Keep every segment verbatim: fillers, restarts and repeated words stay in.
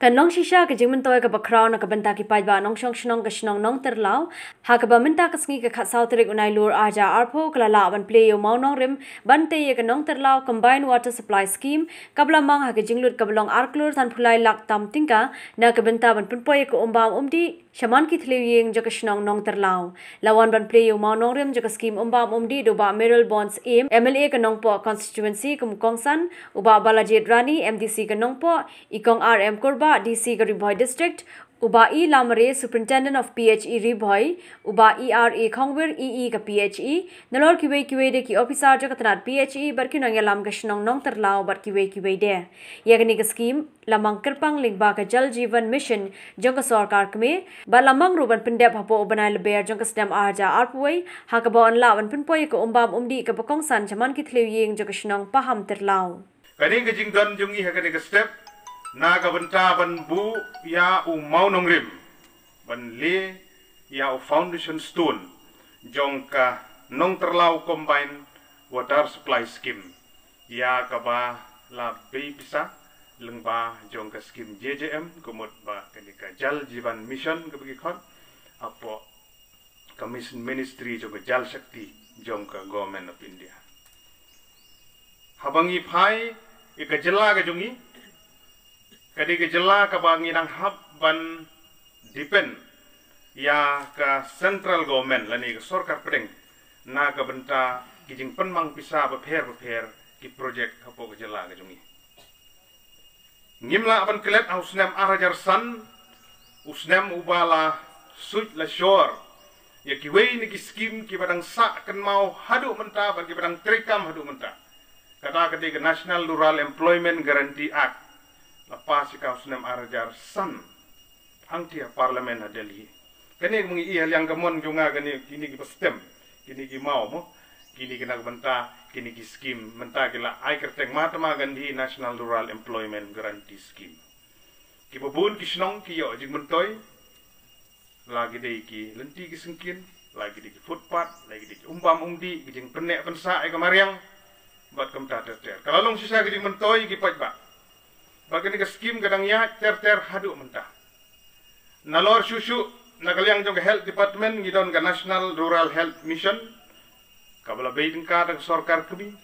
Kan long shisha ka jingmyntoi kaba khraw na ka bynta ki paidbah nongshong shnong ka shnong Nongtyrlaw, ha kaba mynta ka sngi ka khatsaw tarik u Nailur arhajar arphew ka la lah ban plie ïa u mawnongrim ban tei ïa ka Nongtyrlaw Combined Water Supply Scheme kaba la mang ha ka jinglut kaba long ar klur sanphew lai lak tam tyngka na ka bynta ban pynpoi ïa ka umbam umdih sha man ki thliew ïing jong ka shnong Nongtyrlaw. La wan ban plie ïa u mawnongrim jong ka skim umbam umdih da u Bah Mayralborn Syiem, M L A ka Nongpoh Constituency, kum u kongsan, u Bah Balajied Rani, M D C ka Nongpoh, i Kong R M Kurbah, D C ka Ri Bhoi District, u Bah E Lamare, Superintendent of P H E Ri Bhoi, u Bah E R A Khongwir, E E ka P H E, nalor kiwei kiwei de ki ophisar jong ka tnat P H E bad ki nongïalam ka shnong Nongtyrlaw bad kiwei kiwei de. Ïa kane ka skim la mang kyrpang lyngba ka Jal Jeevan Mission jong ka sorkar kmie, bad la mang ruh ban pyndep hapoh u bnai Lber jong ka snem arhajar arphew wei, ha kaba yn lah ban pynpoi ïa ka umbam umdih kaba kongsan sha man ki thliew ïing jong ka shnong Pahamtyrlaw. Kane ka jingdon jong ngi ha kane ka step na ka bynta ban buh ïa u mawnongrim, ban leh ïa u foundation stone jong ka Nongtyrlaw Combined Water Supply Scheme, ïa kaba la bei pisa lyngba jong ka skim J J M, ka mut ba kane ka Jal Jeevan Mission kaba ngi khot, hapoh ka mis-, ministry jong ka Jal Shakti jong ka Government of India. Haba ngi phai ïa ka jylla ka jong ngi, ka dei ka jylla kaba ngi dang hap ban depend ïa ka central government lane ka sorkar pdeng na ka bynta ki jingpynmang pisa bapher bapher ki project hapoh ka jylla ka jong ngi. Ngim lah ban klet ha u snem arhajar san, u snem uba la suit la shor ïa kiwei na ki skim kiba dang sah kynmaw haduh mynta bad kiba dang treikam haduh mynta. Kata ka dei ka National Rural Employment Guarantee Act, la pass ïa ka ha u snem arhajar san, hangtei ha Parliament ha Delhi. Kane ka ma ngi ïa liang ka mon jong nga, kane kine kiba stem, kine ki maw mo, kine ki na ka bynta kine ki skim mynta ki la ai kyrteng Mahatma Gandhi National Rural Employment Guarantee Scheme. Kiba bun ki shnong ki ïoh jingmyntoi, la ki dei ki lynti ki syngkien, la ki dei ki footpath, la ki dei ki umbam umdih, ki jingpynneh pynsah ïa ka mariang bad kumta ter ter. Ka la long shisha ka jingmyntoi ki paidbah. Bad kane ka skim ka dang ïaid ter ter haduh mynta. Nalor shuh shuh na ka liang jong ka Health Department ngi don ka National Rural Health Mission, kaba la bei tyngka da ka sorkar kmie.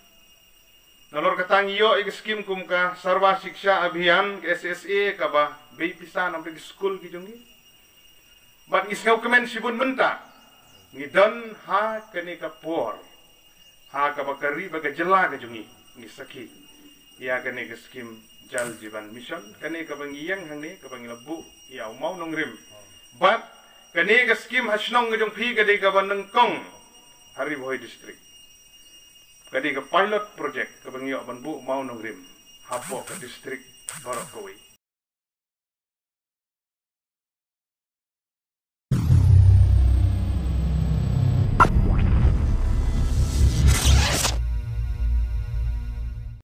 Nalor kata ngi ïoh ïa ka skim kum ka Sarva Shiksha Abhiyan, ka S S A, kaba bei pisa na bynta ki skul ki jong ngi. Bad ngi sngewkmen shibun mynta ngi don ha kane ka por, ha kaba ka ri bad ka jylla ka jong ngi ngi sakhi ïa kane ka skim Jal Jeevan Mission, kane kaba ngi ïeng hangne, kaba ngi la buh ïa u mawnongrim. Bad kane ka skim ha shnong ka jong phi ka dei kaba nyngkong ha Ri Bhoi District. Ka dei ka pilot project kaba ngi ïoh ban buh mawnongrim hapoh ka district baroh kawei.